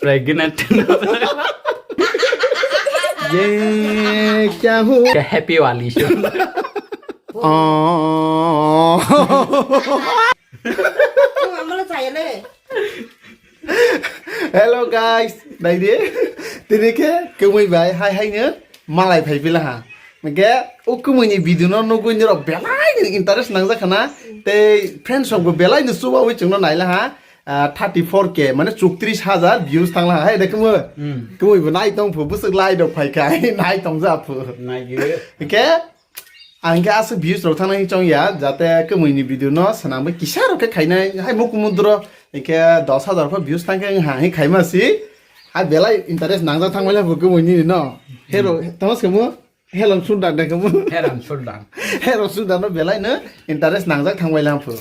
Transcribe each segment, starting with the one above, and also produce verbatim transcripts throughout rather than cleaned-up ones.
Pregnant. Ye kya hu? Kya happy wali shu. Oh. Hello guys, naidi. Tini khe kwmwi bai hai hai no malai phai pila ha. Hingke o kwmwi ni video no nugwi norok belai ni interest nangjak khana. Tei friends rok bo belai no chubawi chwngno naila ha. Ah, thirty four K, mane chuktrish hajar views thangla ha. Hai de kwmwi. Hmm. Kwmwi bo nai tong phu, bwswk lai rok phai kha, nai tong ja phu. Nai gire. Hingke ang khe aswk views rok thangna hing chong ya, jate kwmwi ni video no swnam bai kisa rok khe khainai, hai muk mudro, hingke dos hajar pho views thang khe wng ha, hing khaima si. Hai belai interest nangjak thang bai la bo kwmwi ni no. Hero, tamo se mo? Heron Sundar de kwmwi. Heron Sundar. Heron Sundar no belai no interest nangjak thang bai la phu.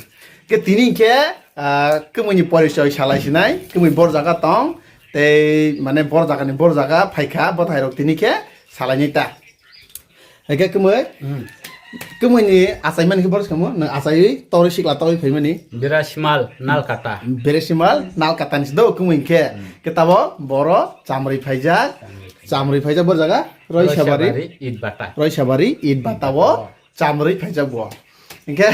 Ke tini khe, ah, kwmwi ni porichoi salai sinai, kwmwi bor jaga tong, tei mane bor jaga ni bor jaga phai kha, bo thai rok tini khe salai ni ta. Hake kwmwi, hmm, kwmwi ni achai mani khe boros kamo, nang achai torwi sikla torwi phai mani. Bira Simal, Nalkata. Bira Simal, Nalkata ni do kwmwi khe. Hmm. Ke tabo boro chamrwi phaijak, chamrwi phaijak bor jaga, Roisabari. Roisabari, Itbata. Roisabari, Itbata o, oh, chamrwi phaijak bo. Hingke,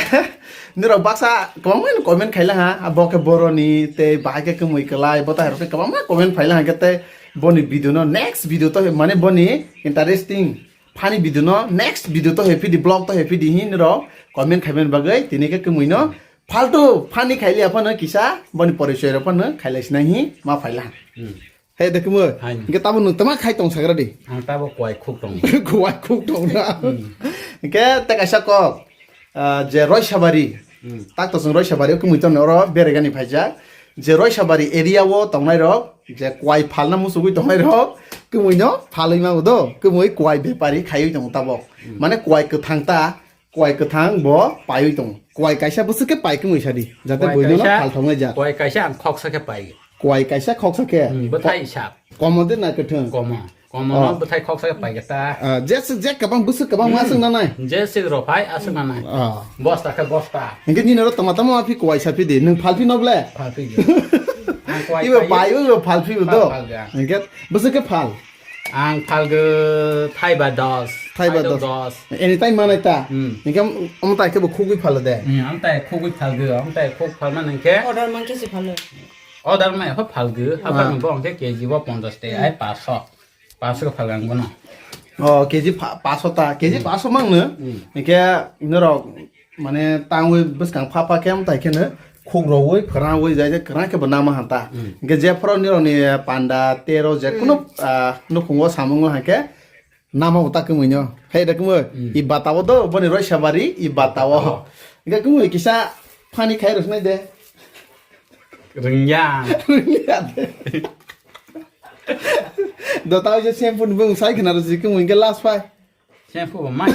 nirok baksa kwbangma no comment khaila ha, bo khe boroni, tei bahai khe kwmwi kwlai, bo tai rok khe kwbangma comment phaila ha, hingke tei boni video no next video to mane boni interesting. Phani video no next video to hepi di, vlog to hepi di hin ro comment khaiben bagwi tini khe kwmwi no faltu phani khaili aphano kisa boni porichoi ro phano khailai sinai hi ma phaila. Hmm. He de kwmwi. Hai. Hingke tabo nwng tama khai tong sagra di. Ang tabo kwai khuk tong. Kwai khuk tong na. Hmm. Hingke ta kaisa kok. Ah, je Roisabari, hmm, tak to chwng Roisabari o kwmwi tongni oro beregani phaijak. Je Roisabari area o tongnai rok, je kwai phalna muchugwi tongnai rok, kwmwi no phalwi mango do, kwmwi kwai bepari khaiwi tongo tabok. Hmm. Mane kwai kwthang ta, kwai kwthang bo paiwi tongo. Kwai kaisa bwswk khe pai kwmwi sadi, jate kwai buino no kaisa, phal thongnai jak. Kwai kaisa ang khoksa khe pai. Kwai kaisa khoksa khe. Hmm, bwthai sap. Komo de na kwthwng? Komo. Komo, oh, no bwthai khoksa khe pai khe ta. Ah, je se, je kwbang bwswk kwbang ma, hmm, aswk nanai? Je se rok phai aswk nanai. Ah. Bosta khe bosta. Hingke nini oro tama tama ma phi kwai sa phi di. Nwng phalphi no ble? Phalphi di. Ang kwai ibo pai, pai, ibo phalphi bo do. Phal, phal ga. Hingke bwswk khe phal? Ang phalgo thaiba dos. Thaiba dos. Dos. Anytime manai ta? Hmm. Hingke am tai khe bo khugwi phalo de? Hmm, am tai khugwi phalgo, am tai khug phalma nang khe? Order man khe si phalo. Order mai pha phalgo, ah, haphang bo hingke K G bo ponchash te, hmm, ai paanch sho. Paanch sho phalgo ang bono. Oh, K G pa-, paanch sho ta, K G, hmm, paanch sho mang no? Hmm. Hingke norok mane tangwi bwskang pha pha khe am tai khe no khuk rogwi, phwrangwi, jai jai kwran khe bo nama han ta. Hmm. Hingke jephru nirokni panda, tero, je, hmm, kunu, ah, nukhungo samungo hingke nama bo ta kwmwi no. Hai da kwmwi, hmm, Itbata o do, boni Roisabari, Itbata o. Itbata o. Hingke kwmwi kisa phani khai rw sinai de. Rwngya. Rwngya de. Do tao je shampoo ni bung sai khna rw si kwmwi hingke last phai. Shampoo bo mai.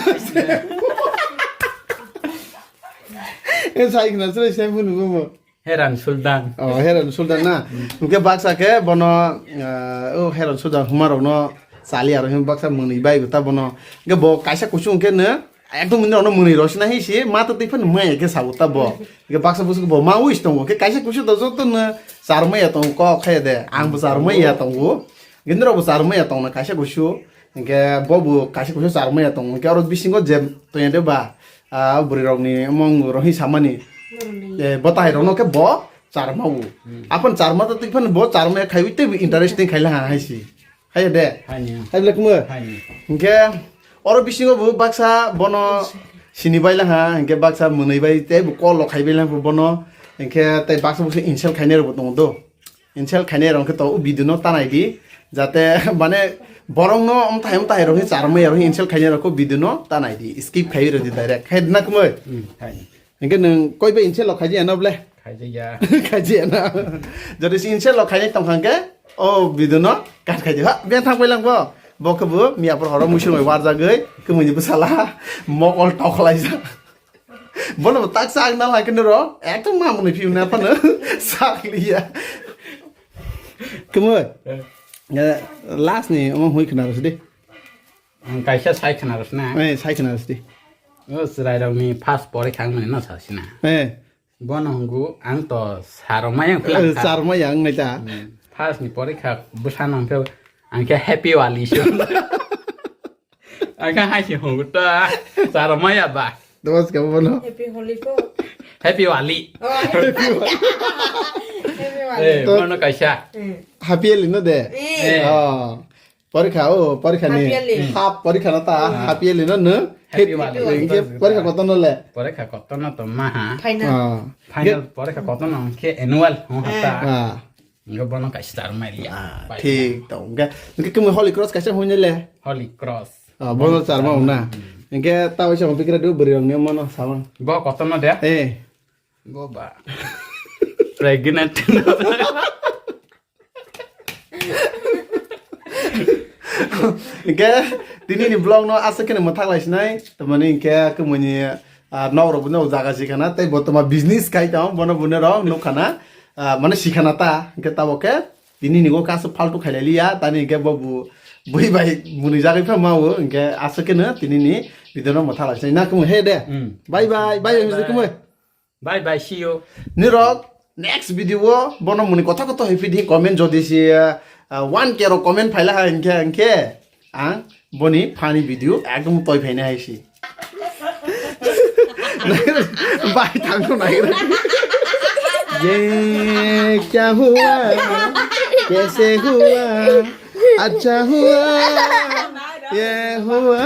E sai khna sre shampoo ni bumo. Heran Sultan. Oh, Heran Sultan na. Hingke baksa khe bono, ah, o Heran Sultan huma rok no chali aro him baksa mwnwi bai ta bono. Hingke bo kaisa kuchung khe no ekdom mwnwi rok no mwnwi rosina hi si ma to twi phano maya khe sabo ta bo. Hingke baksa busu bo ma wis tongo. Khe kaisa kuchung to joto no char maya tongo kok khe de. Ang bo char maya tongo. Hingke norok bo char maya tongna kaisa kuchung. Hingke bo bo kaisa kusu charmaya tongo. Hingke oro bisingo je toya de ba, ah, bwrwi rokni mung rohi samani. Boroni. Eh, bo tai rokno khe bo charma o. Hmm. Aphano charma to twi phano bo charmaya khaiwi tei bo interesting khaila ha hai si. Hai de. Hai ni. Hai le kumo. Hai ni. Hingke oro bisingo bo baksa bono sini baila ha, hingke baksa mwnwi bai tei bo call lo khai baila ha bono. Hingke tei baksa baksa insult khainai rok bo tongo do. Insult khainai rok khe to o video no tanai di, jate mane borok no omthai omthai rok khe charmai rok khe insult khainai rok khe video no tanai di, skip khai rw di direct. Khai na kumoi? Hmm, khai. Hingke nwng koi bai insult rok khaiji ano ble? Khaiji ya. Khaiji ano. Jodi si insult rok khainai tong kha hingke o video no cut khai di. Ha, beng thang pai lang bo. Bo khe bo miya por horo muisung bai warjagwi, kwmwi ni bwsala mokol tok khlaijak. Bono bo tak sak na lai khe noro, ekdom mamung ni phiyung na phano sak liya. Kemo? Eh. Eh, last ni omo hui khna rwsdi. Ang kaisa sai khna rwsna. Eh, sai khna rwsdi. O chwrai rok ni first pore khang mani no sasina. Eh. Bono hwngo ang to saromai ang Eh, plang kha. Saromai ang nai ta. Hmm. First ni porikha bwsano ang khe, ang khe happy wali se. Ang khe hai se hungu ta. Charo maya ba. Dos ka bono. Happy Holi ko. Happy wali. Oh, happy wali. Happy wali. Eh, To- bono kaisa. Hmm. Happy Holi no de. Eh. Eh. Oh. Porikha, oh, porikha ni. Happy Holi. Hap porikha no ta, Ah. Happy Holi no no. Happy Holi. Holi. Porikha koto no le. Porikha koto no to maha. Final. Ah. Final porikha koto no ke annual ho ta. Ah. Ngo bono kaisa char mai liya. Ah, thik to. Hingke, hingke kemo Holy Cross kaisa hoi le. Holy Cross. Ah, bono char ma ong na. Hmm. Hingke ta waisa hon pikra du bwrwi rok ni mano samang. Bo koto no de. Eh. Bo ba. Pregnant. Hingke tini ni vlog no aswk khe mwthak lai sinai. Tamani hingke kemo ni, ah, nok rok no jaga sikha na. Tei bo toma business khai tong bono bune rok nuk khana. Ah, mane sikha na ta. Hingke tabo khe Tini ni go kaso faltu khailai liya, tani hingke bo bu bui bai muni jagwi pha mawo, hingke aswk khe no tini ni video no mwtha lai sinai na kemo he de. Hmm. Bye bye, bye bye, bye. Kemo. Bye bye, see you. Nirok next video o bono muni kotha kotha hoi phidi comment jodi si, ah, one K rok comment phaila ha hingke hingke. Ang boni funny video ekdom toi phaina hai si. Bai thangno nai. Ye kya hua? Kaise hua? Acha hua? Ye hua?